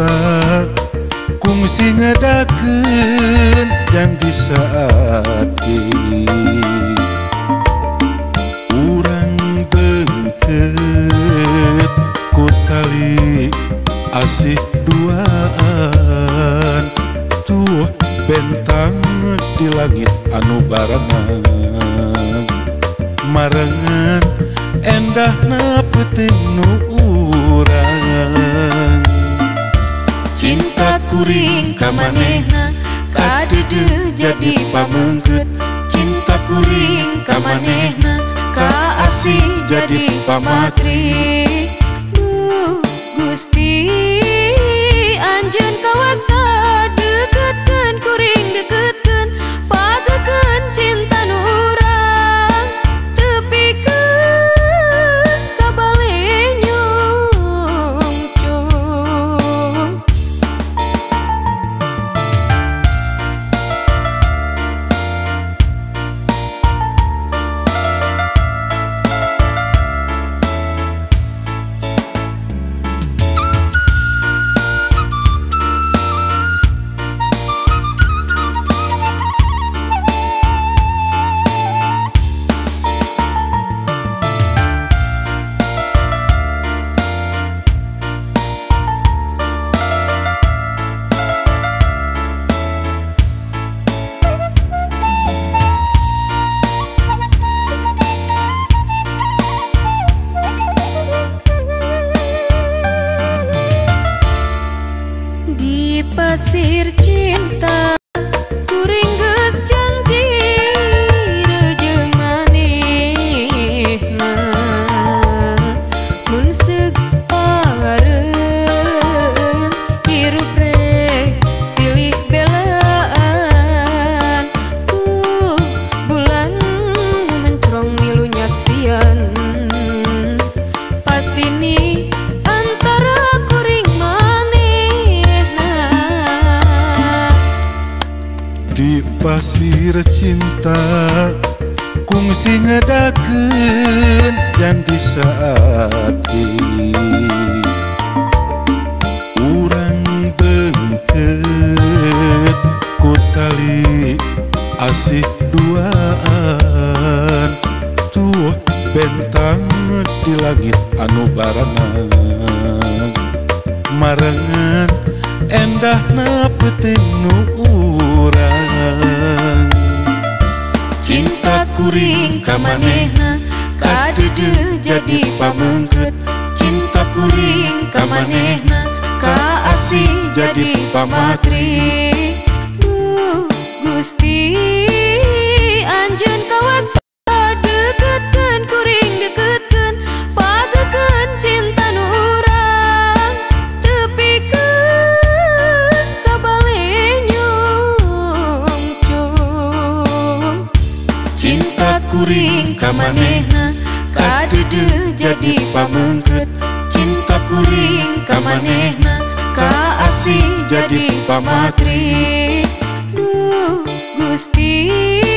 cinta kungsi ngedakeun janji saati. Urang beungkeut ku tali asih duaan, tuh bentang di langit anu barenang marengan endahna peuting nu urang. Cinta kuring ka manehna kadeudeuh jadi pameungkeut, cinta kuring ka manehna kaasih jadi pamatri. Duh Gusti anjeun kawasa deketkeun kuring deketkeun pagekeun cinta nu urang tepikeun ka bale nyungcung. Di pasir cinta kuring geus janji rejeung manehna, mun seug pareung hirup rek silih belaan. Tuh bulan mencrong milu nyaksian pasini antara kuring manehna. Di pasir cinta kungsi ngedakeun janji saati. Urang beungkeut ku tali asih duaan, tuh bentang di langit anu barenang marengan endahna peuting nu urang. Cinta kuring ka manehna kadeudeuh jadi pameungkeut, cinta kuring ka manehna kaasih jadi pamatri. Duh Gusti anjeun kawasa deketkeun kuring deketkeun pagekeun cinta nu urang tepikeun ka bale nyungcung. Cinta kuring ka manehna kadeudeuh jadi pameungkeut, cinta kuring ka manehna kaasih jadi pamatri. Duh Gusti.